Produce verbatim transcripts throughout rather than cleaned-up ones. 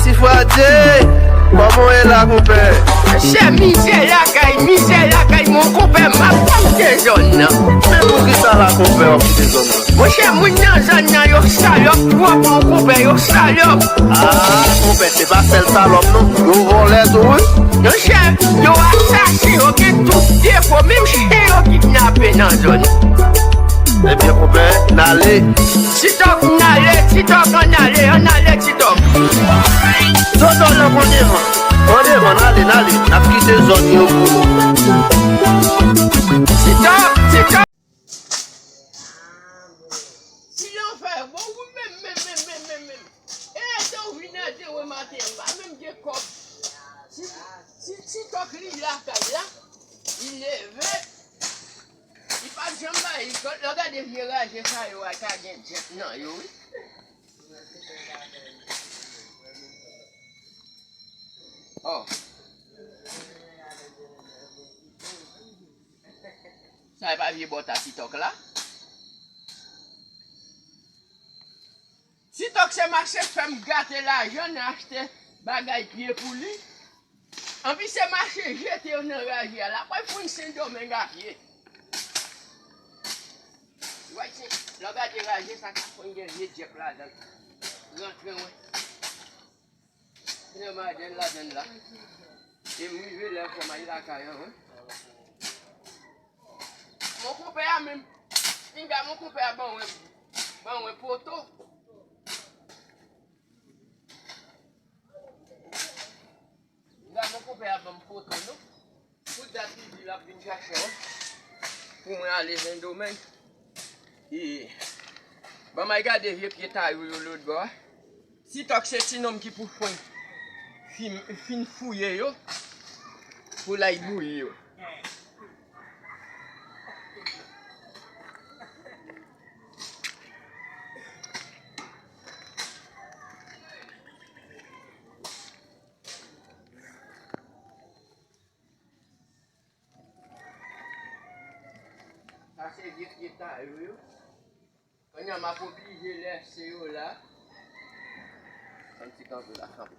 Sifwade, kòman w ye la, konpè? Chè, mizè lakay, mizè lakay, mon konpè, m ap kite zòn nan. Men poukisa la, konpè, w ap kite zòn nan? Monchè, moun nan zòn nan, yo salòp twòp, mon konpè, yo salòp. Ah, konpè, se pa sèl salòp, non. Yo vòlè tou, wi. Monchè, yo asasen, yo gen tout defo, menm chen yo kidnape nan zòn. Ebyen, konpè, n ale. Ti Tòk, n ale, Ti Tòk, ann ale, ann ale, Ti Tòk. Toto la, pran devan. Pran devan, n ale, n ale. N ap kite zòn yo pou nou. Ti Tòk, Ti Tòk. Ti Lanfè, bon, ou menm, menm, menm, menm, menm, menm. E, etan w vin ede w maten an, pa menm gen kòb. Ti, ti, Ti Tòk li lakay la, li leve. Li p ap janm bay, lè w gade vye raje sa yo a, ka gen djèt nan yo, wi. Oh. Sa e pa vye bòt a Ti Tòk la? Ti Tòk se mache fè m gate lajan nan achte bagay pye pou li. Anpi se mache jete yo nan raje a. L ap al fonn Sendomeng a pye. Wè, se, lè w gade raje sa ka fonn gen vye djèp ladan l. Rantre, wè. Gen madanm ladan l la. E m rive lè fòmay lakay an, wi. Mon konpè a menm, pinga mon konpè a ban mwen, ban mwen poto. Pinga mon konpè a ban m poto, non. Pou dat li di l ap vin chache w pou mwen ale Sendomeng. E, ban m al gade vye pye tayou yo lòtbò a. Ti Tòk se ti nonm ki pou fon fin, fin fouye yo pou l al bouyi yo. Sa se vye pye tayou yo. Kounye a m ap oblije lèse yo la. Yon ti kanpe la, kanpe.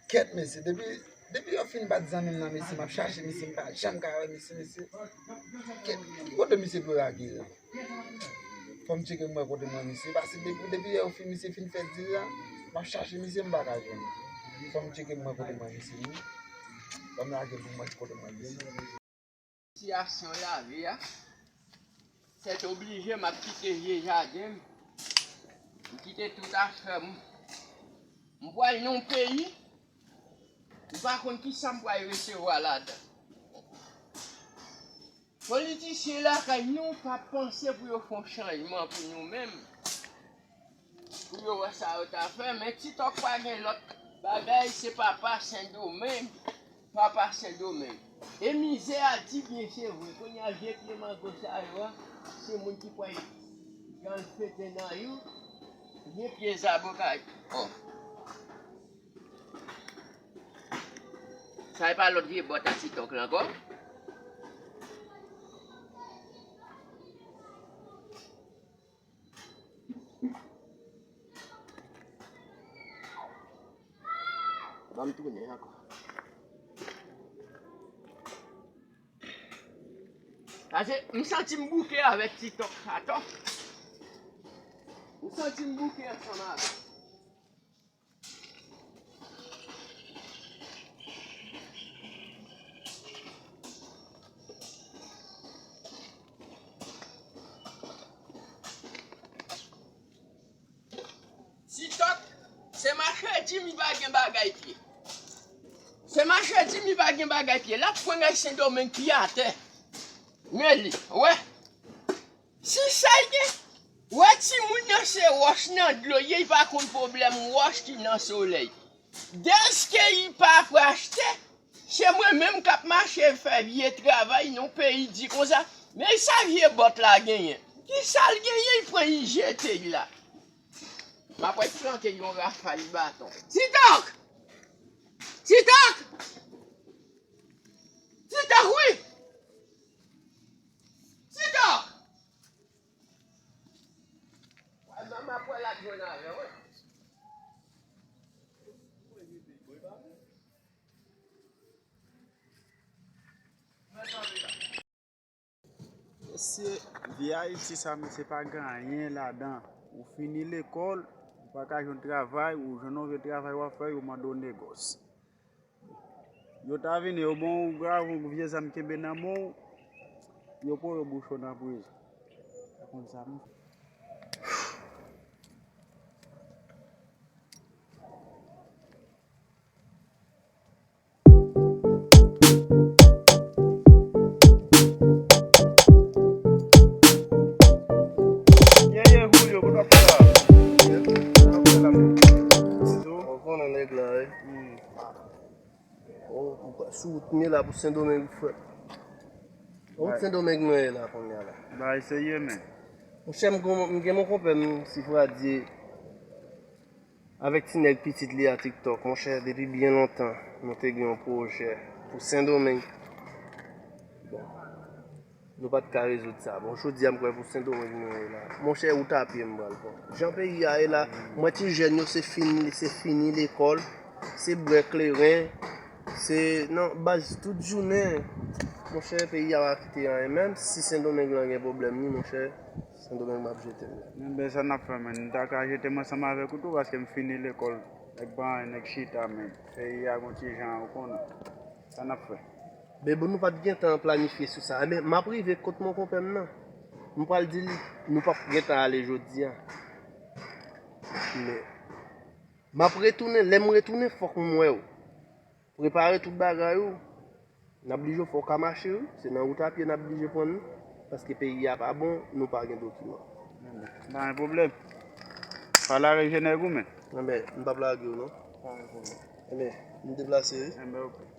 Kèt, mesye, depi, depi yo fin bat zanmi m nan, mesye, m ap chache misye, m pa janm ka wè misye, mesye. Kèt, kote misye dwe lage la? Fò m tcheke m wè kote m wè misye. Paske depi, depi yè yo fin, misye fin fè dil la, m ap chache misye, m pa ka jwenn. Fò m tcheke m wè kote m wè misye, wi. Fò m lage pou m wè kote m wè misye. Sitiyasyon lavi a, sètoblije m ap kite vye jaden m, m kite tout afè m, m pral nan yon peyi, m pa konn kisa m pral resevwa ladan. Politisyen lakay nou pa panse pou yo fè yon chanjman pou nou menm. Pou yo wè sa yo ta fè, men Ti Tòk pa gen lòt bagay, se papa Sendomeng, papa Sendomeng. E mizè a di byen, se vre, kounye a vye pye mango sa yo a, se moun ki pral pran l fete nan yo, vye pye zaboka. Oh. Sa e pa lòt vye bòt a Ti Tòk la ankò? Ban m tounen ankò. Paske m santi m bouke avèk Ti Tòk sa, tò. M santi m bouke ansanm avè l. Ti Tòk, se mache di m li pa gen bagay pye. Se mache di m li pa gen bagay pye. L ap pran nèg Sendomeng ki atè. Men li, wè. Si sa l gen, wè timoun nan se wòch nan dlo ye, li pa konn pwoblèm wòch ki nan solèy. Dèske li pa pral achte, se mwen menm k ap mache fè vye travay nan peyi di konsa. Men sa vye bòt la genyen. Kisa l genyen, li pran li jete l la. M ap flanke yon rafal baton. Ti Tòk! Ti Tòk! Mesye, vi Ayiti sa, mesye, pa gen anyen ladan. Ou fini lekòl, ou pa ka jwenn travay, ou jwenn yon vye travay w ap fè, yo mande w negòs. Yo ta vini, yo ba w yon grav, yon vye zam kenbe nan men w, yo pran yo bouch ou nan prizon. Ou konn sa, m. Yeah, yeah, Julio, what up, what up? What up, what up? Ou konnen nèg la, wi. Hmm. Ou, ou pa sou wout m ye la pou Sendomeng, frè. Wout Sendomeng mwen ye la kounye a la. Bagay serye, men. Monchè, m gon, m gen mon konpè m, Sifradye, avèk ti nèg pitit li a TikTok. Monchè, depi byen lontan, nou te gen yon pwojè pou Sendomeng. Bon. Nou pa t ka rezoud sa. Bon, jodi a m kwè pou Sendomeng nou ye la. Monchè, wout a pye m pral pran. Jan peyi a ye la, m wè ti jèn yo se fini, se fini lekòl, se bwè kleren, se nan baz tout jounen. Monchè, peyi a pa kite anyen. Menm si Sendomeng lan gen pwoblèm li, monchè, Sendomeng m ap jete l la. Enben, sa n ap fè, menn? Nou ta ka jete m ansanm avèk ou tou, paske m fini lekòl. Nèg pa anyen, nèg chita, menn. Peyi a gon ti jan, ou konnen. Sa n ap fè? Men bon, nou pa t gentan planifye sou sa. Men m ap rive kot mon konpè m nan. M pral di l, nou p ap gentan ale jodi a. Men m ap retounen, lè m retounen, fòk m wè w. Prepare tout bagay ou. N ap blije fè w ka mache, wi. Se nan wout a pye n ap blije pran nou. Paske peyi a pa bon, nou pa gen dokiman. Pa gen pwoblèm. Pa lage je nèg ou, men. Enben, m p ap lage w, non. Pa gen pwoblèm. Enben, m deplase, wi. Enben, oke.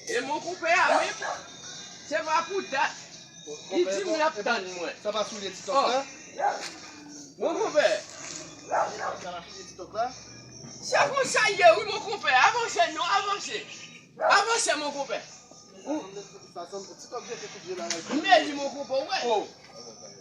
E mon konpè a menm, se pa pou dat. Li di m l ap tann mwen. Sa pa sou TikTok la? Mon konpè. Sa pa sou TikTok la? Se konsa l ye, wi, mon konpè. Avanse non, avanse. Avanse, mon konpè. Sa sanble TikTok jete kout je la. Men li, mon konpè, w wè.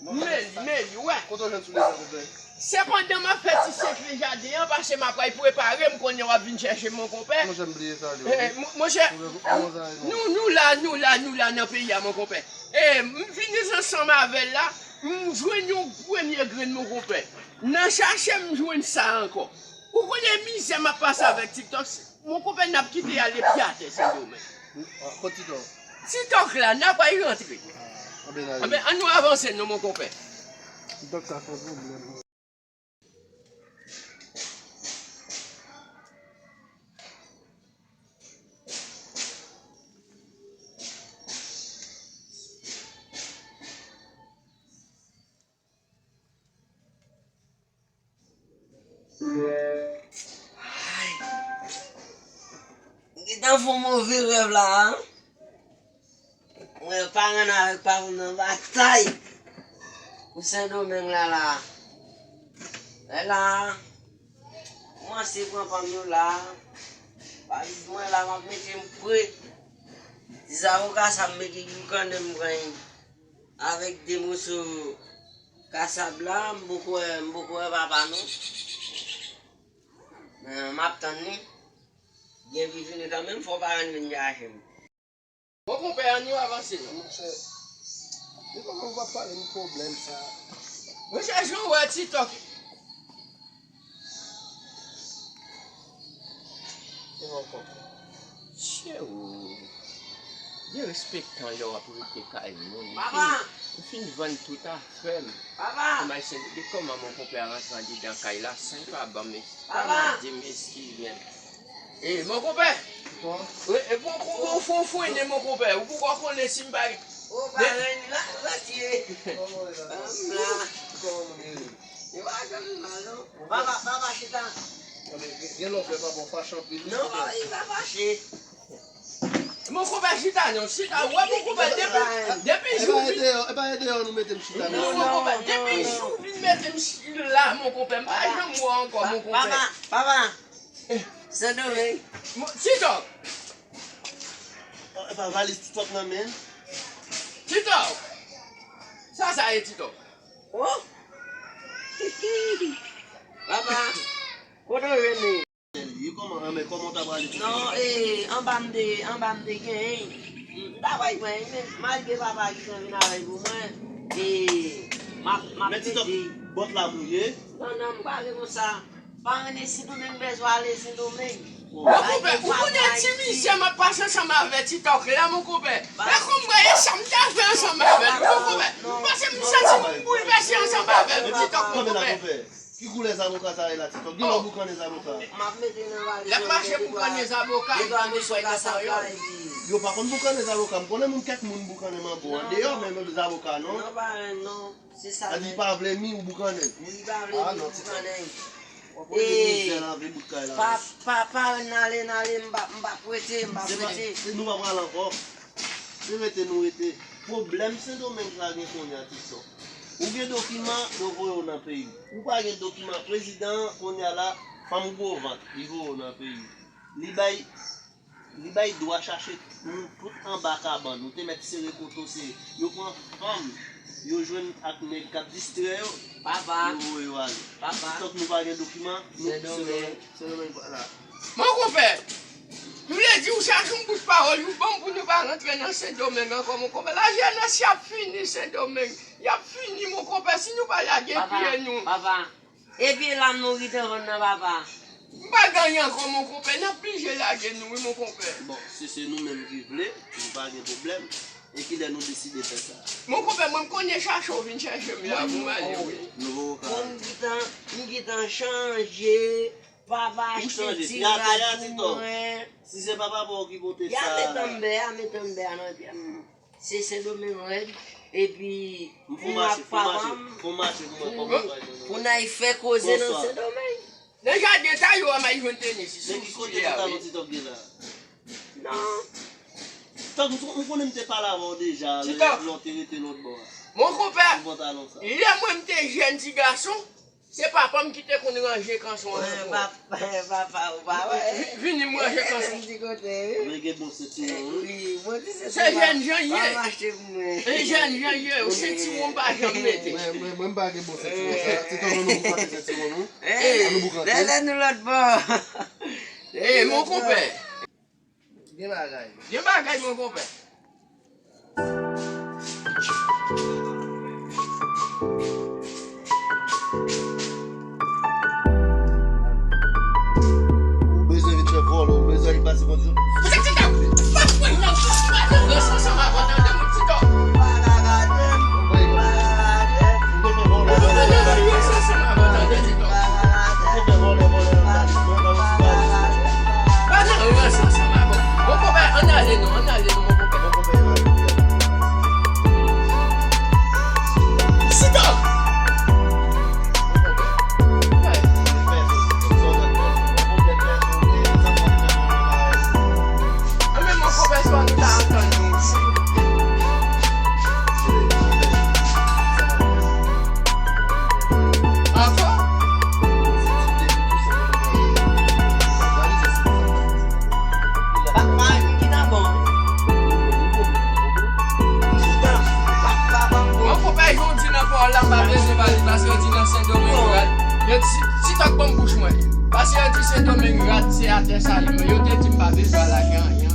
Men li, men li, w wè. Kote w jwenn sou li sa, konpè? Sepandan m ap fè ti sekre jaden an, paske m ap pral prepare, m konnen w ap vin chèche m, mon konpè. Monchè, m bliye sa, li, wi. Eh, mon, monchè, nou, nou la, nou la, nou la nan peyi a, mon konpè. Eh, m vini ansanm avè l la, m jwenn yon premye grenn, mon konpè. Nan chache, m jwenn sa ankò. Ou konnen mizè m ap pase avèk TikTok? Mon konpè, n ap kite al epi atè Sendomeng. Ah, kot TikTok? TikTok la, n ap al rantre. Ah, anben, ann nou avanse non, mon konpè. TikTok sa fè pwoblèm. Ay. M gentan fè yon move rèv la a. Mwen paran avèk paran nan batay pou Sendomeng la la. Lè la a, kòmanse pran pa m yo la. Valiz mwen la, m ap mete m pre. Ti zavoka sa m mete boukannen m pran avèk de moso kasab la, m poko wè, m poko wè papa non. Men m ap tann li. Gen pi vini kanmenm, fò paran vin chache m. Bon, konpè, ann nou avanse non. Monchè, e kòman ou pa pale m pwoblèm sa? Monchè, jan w wè TikTok. Chè ou, derespektan lè w ap rete kay moun. Ou fin, ou fin vann tout afè m. Pou m al chèche, de kòman mon konpè a rantre andedan kay la san l pa ban m, pa mande m eskiz, men. E, mon konpè! Bon. E, e, bon, bon, bon, fon, fon, ede mon konpè. Ou poko konnen si m pa gen. O, parèy la, la, ti. Kòman w ye la? M la. Kòman moun ye? Yo pa janm mal, non. Papa, papa, chita. Gen lè w fè papa w fache anpil, wi. Non, papa, li pa fache. Mon konpè, chita non, chita. Wè, mon konpè, depi, depi jou. E pa e deyò, e pa e deyò nou mete m chita, non. Non, mon konpè, depi jou vin mete m ch-, la, mon konpè, m pa janm wè ankò, mon konpè. Papa, papa. Sendomeng. Ti Tòk. E pa valiz Ti Tòk nan men l? Ti Tòk. Sa sa ye, Ti Tòk? Oh! Papa, kote w jwenn li? Li kòman, men kòman w ta prale? Non, eh, anba m te, anba m te genyen. M ta bay mwen, men malgre papa ki te vin avè l pou mwen, eh, m ap, m ap Men Ti Tòk, mete bòt la mouye. Non, non, m pa gen konsa. Parenn e Sendomeng, bezwen ale Sendomeng. Mon konpè, ou konnen ti mizè m ap pase ansanm avè Ti Tòk la, mon konpè. E konpè, e sa m ta fè ansanm avè l, mon konpè. Paske m santi m boulvèse ansanm avè l, Ti Tòk, mon konpè. Ki koulè zaboka sa ye la, Ti Tòk? Gen lè w boukannen zaboka. M ap mete nan valiz. L ap mache boukannen zaboka, li pa bezwen nan san yo. Yo pa konn boukannen zaboka. M konnen moun, kèk moun boukannen mango andeyò, men zaboka non. Non, pa, non. Se sa menm. Li pa vle mi ou boukannen. Li pa vle mi ou boukannen. W ap wete mizè nan vi bout kay la. Pa, pa, pa, n ale, n ale, m p ap, m p ap rete, m p ap rete. Se pa, se nou pa pral ankò. Se rete nou rete. Pwoblèm Sendomeng sa gen kounye a, Ti Tòk. Ou gen dokiman, yo voye w nan peyi w. Ou pa gen dokiman, prezidan an kounye a la, fanm gwo vant, li voye w nan peyi w. Li bay Li bay dwa chache moun tout anba kabann. Ou te mèt sere kote w sere. Yo pran fanm, yo jwenn ak nèg k ap distrè yo, yo voye yo ale. Papa. Tank nou pa gen dokiman, nou Sendomeng, Sendomeng pa la. Mon konpè, m vle di w chache yon bout pawòl, yon banm pou nou pa rantre nan Sendomeng ankò, mon konpè. Lajenès y ap fini Sendomeng. Y ap fini, mon konpè, si nou pa lage pye nou. Papa, papa. Epi lam nou gentan vann nan, papa. M pa gen anyen ankò, mon konpè. N ap blije lage nou, wi, mon konpè. Bon, si se nou menm ki vle, nou pa gen pwoblèm. E kilè nou deside fè sa? Mon konpè, mwen, m konnen chache w vin chèche m la pou m ale, wi. Nou poko ka ale. M gentan, m gentan chanje, papa achte ti rad pou mwen. Si se papa pa w ki pote sa. Ya met anbè, ya met anbè a nan pye m. Se Sendomeng rèd, epi m ak papa m, pou n al fè koze nan Sendomeng. Nan jaden ta yo a, m al jwenn tenis sou sijè a, wi. Non. Tank m konnen m te pale avè w deja, lè w te rete lòt bò a. Mon konpè, lè mwen m te jèn ti gason, se papa m ki te konn ranje kanson an pou mwen. Papa ou pa wè. Vini m ranje kanson. Mwen gen bon sentiman, wi. Se jèn jan ye. E jèn jan ye, sentiman m pa janm mete. Mwen, mwen, mwen pa gen bon sentiman sa. Ti Tòk, nou boukante sentiman nou. Lè, lè nou lòt bò. E, mon konpè. Gen bagay. Gen bagay, mon konpè. Ou bezwen vin fè vòlè, ou bezwen al pase kondisyon. Ou te di nan, pa pran nan, pa nan rans ansanm avè w, tande, mon Ti Tòk. Pa nan rans ansanm avè w. Bon konpè, ann ale non, ann ale non, bon konpè. Sitan! Anben, mon konpè, se pa nou ta antann nou. Ankò? Papa, m gentan bon. Papa, m bon. Mon konpè, jan w di nan pawòl la, m pa bezwen pale, paske yo di nan Sendomeng rad. Yo di, Ti Tòk ban m bouch mwen. Paske yo di Sendomeng rad, se atè sa li mwen. Yo te di m pa bezwen al achte anyen.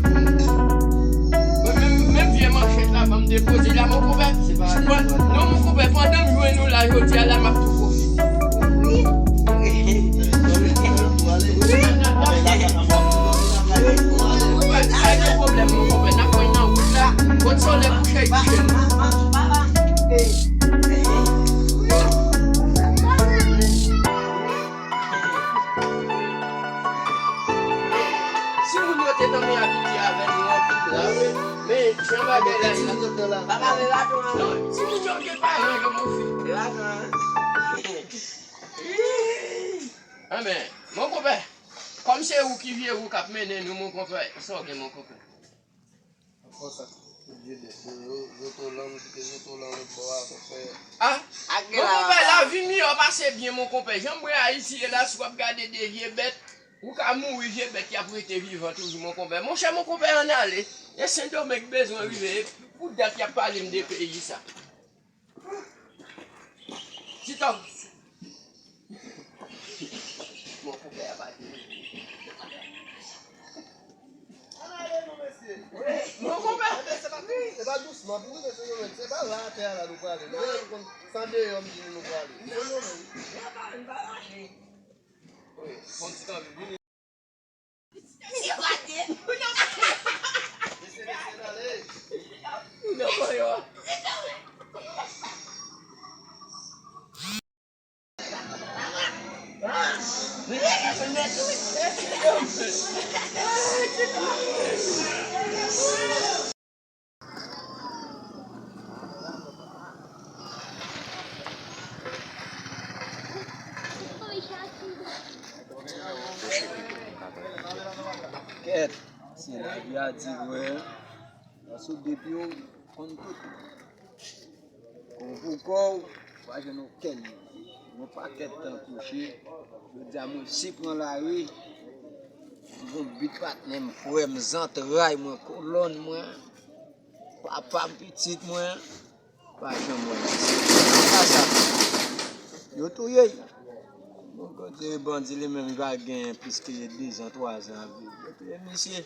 Mwen menm, menm vye manchèt la, ban m depoze la, mon konpè. Non, mon konpè, pandan m jwenn ou la, jodi a la, m ap tou pwofite. Wi. Wi. Wi. Pa gen pwoblèm, mon konpè. N ap wè nan wout la. Kot solèy kouche, kouche. Si moun yo te tanmen abitye avè nou anpil la, men jan bagay la ye la. Papa, men baton an. Non, timoun yo gen paran yo, mon fi. Men baton an. Anben, mon konpè, kòm se ou ki vye ou k ap mennen nou, mon konpè, sa w gen, mon konpè? Konsa, tout vye bèt yo, yo, zotolan, nou kite zotolan lòt bò a, konpè. Ah, mon konpè, lavi miyò pase byen, mon konpè. Jan m wè Ayiti ye la, si w ap gade de vye bèt, Ou ka mouri vye bèt, y ap rete vivan toujou, mon konpè. Monchè, mon konpè, ann ale. E Sendomeng bezwen rive. E pou dat y ap pale m de peyi sa. Titòm. Mon konpè a pa di. Ann ale non, mesye. Mon konpè. Enben, se pa, se pa dousman pou nou, mesye, non, men se pa la atè a la nou prale. Nou menm konn sa deyò m di nou, nou prale. Non, non, men. Wi, bon ti tan vini. Ti kote. Mesye, mesye, ale. Non, yo. Kèt, se lavi a di vre. Paske depi w konn tout, konn pou kò w, pa jwenn okenn. Yon pakèt tan kouche. Jodi a mwen si pran lari. Mwen gon bit patnè m, frè m, zantray mwen, kolòn mwen, papa m, pitit mwen. Pa janm wè misye. Nan ka sa, yo touye l. Bon, kote bandi li menm, li pa gen plis ke dezan, twazan ap viv. Yo touye misye.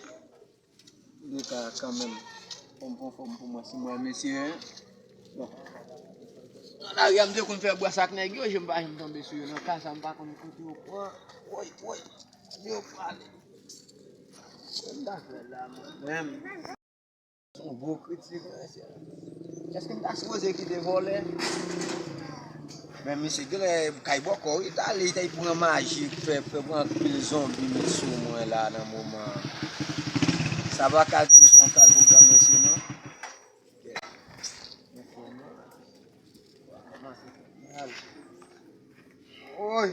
Li ka kanmenm. Fò m pran fòm pou mwen, si mwen mesye, en. Bon. Nan lari a, m te konn fè bwès ak nèg yo, je m pa janm tonbe sou yo. Nan ka sa, m pa konn kote yo pran. Woy, woy. Yo prale. Sa m ta fè la, mwen menm? Yon gwo kritik, mesye. Èske m ta sipoze kite vòlè? Men misye genlè kay bòkò wi, li t ale, li t al pran maji, fè, fè pran anpil zonbi met sou mwen la nan moman an. Sa pa ka di m se yon kalbougan mesye non. Oy!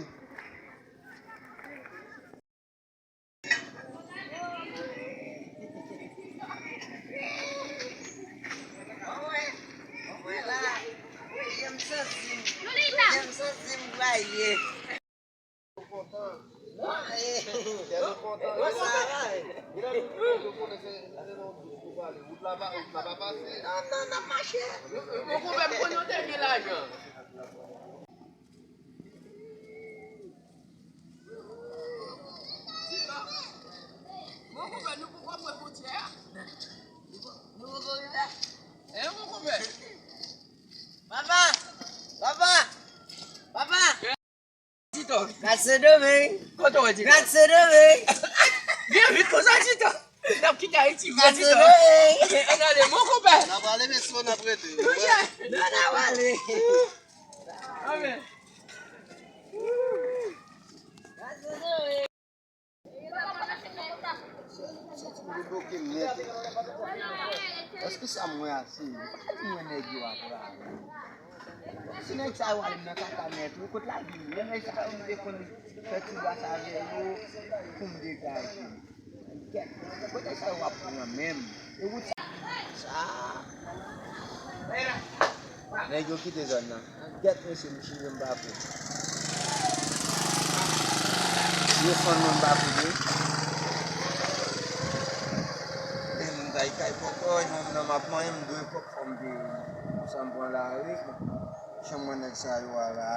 Mon konpè m konn yon dènye lajan. Mon konpè, nou poko pran fwontyè a. Nou poko rive. E, mon konpè. Papa! Papa! Papa! Tito. Gad Sendomeng! Kote w ye, Tito? Gad Sendomeng! Byen vit konsa, Tito! N ap kite Ayiti vre, Tito. Ann ale, mon konpè. N ap ale, mesye, n ap rete. Monchè. Non, n ap ale. Amèn. Soti m debloke m nèt. Èske sa mwen ase? Ou pa di mwen nèg yo ap rale. Si nèg sa yo ale m nan kaka nèt, wi, kot la vin? Lè nèg sa yo m te konn fè ti bwa sa avè yo pou m degaje. Kèt, kote sa yo ap pran menm? E wout sa. Sa. Nèg yo kite zòn nan. Kèt, mesye, m chire m pa kou. Yo fann mwen m pa kou tou. E m tay kay poko, e mwen menm m ap manyen, m dwe kòb fò m peye. Konsa m pran lari. Jan m wè nèg sa yo a la.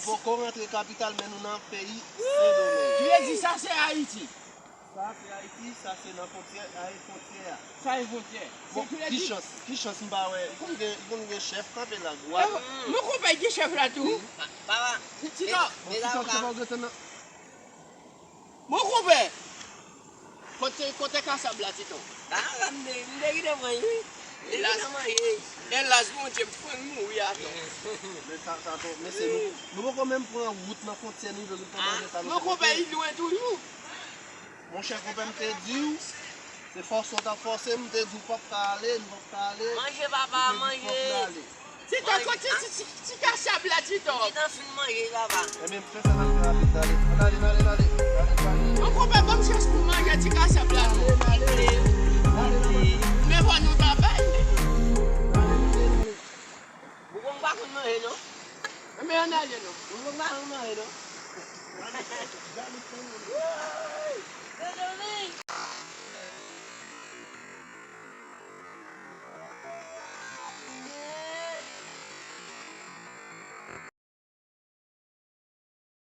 Poko rantre kapital, men nou nan peyi Sendomeng. Vle di sa se Ayiti. Sa se Ayiti, sa se nan fwontyè, a, fwontyè a. Sa e fwontyè. Bon, ki chans, ki chans m pa wè. Konn gen, konn gen chèf kanpe la, gwa. Mon konpè, ki chèf la tou? Papa. Ti non. Bon, ki chans se pa w gentan nan. Mon konpè, kote, kote kasab la, Titon? Ah, m te, m te kite mwen, wi. Elas, elas, Bondye, m fann mouri atò. Men sa, sa, men se nou, nou poko menm pran wout nan fwontyè, nou vle nou pran manje sa, nou. Mon konpè, li lwen toujou. Monchè, konpè, m te di w, se fòse w t ap fòse m, m te di w p ap ka ale, m p ap ka ale. Manje, papa, manje. Ti Tò, kote ti, ti, ti kasab la, Ti Tò? Ti Tò fin manje, papa. Ebyen, fè sa n ap fè rapid, ale. Ann ale, n ale, n ale. N ale, n ale. Mon konpè, ban m chans pou manje ti kasab la, non. N ale, n ale, n ale. Men fò nou ta bay. N ale, n ale, n ale. Bougon pa konn manje, non. Men ann ale, non. Bougon pa konn manje, non.